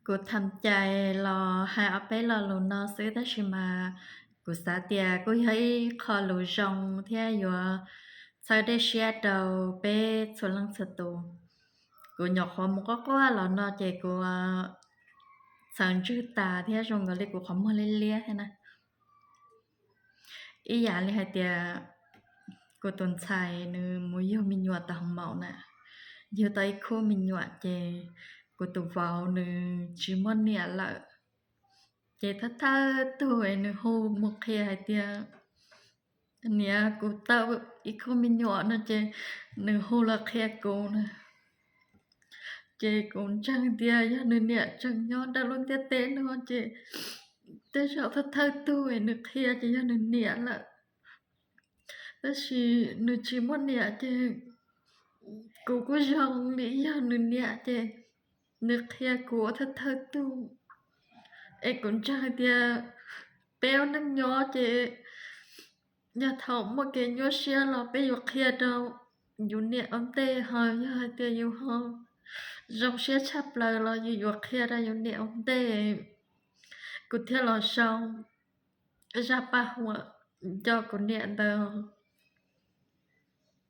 Kuv tham cai los hais ob peb lo lus no xwb, tab sis mas kuv xav tias kuj yog ib qho lus zoo thiab yuav txhawb dej siab rau peb txhua leej txhua tus. Kuv nyuam qhuav mus quaj quaj los no ces kuv txhawv ntswg tas thiab zoo nkaus li kuv qhov muag liab liab thiab na. Ib yam li hais tias kuv tus ntxhais nws mus yug me nyuam tau hoo maum na, yug tau ib khub me nyuam ces kuv tus vauv nws tsis muaj niam lawm. Ces thawj thawj tug es nws hu mus qhia hais tias, niam, kuv tau ib khub me nyuam no ces nws hu los qhia kuv na. Ces kuv ntseeg tias yog nws niam tseem nyob rau lub ntiaj teb no ces tej zaum thawj thawj tug es nws qhia ces yog nws niam lawm. Tab sis nws tsis muaj niam ces kuv kuj zoo li yog nws niam ces nws qhia kuv ua thawj thawj tug. Es kuv ntseeg tias peb ua neej nyob ces yog thaum muaj kev nyuaj siab los peb yuav qhia rau yus niam ua ntej, ho yog hais tias yus ho zoo siab tshaj plaws los yus yuav qhia rau yus niam ua ntej. Kuv thiaj los sau zaj paj huam nco kuv niam ntawd.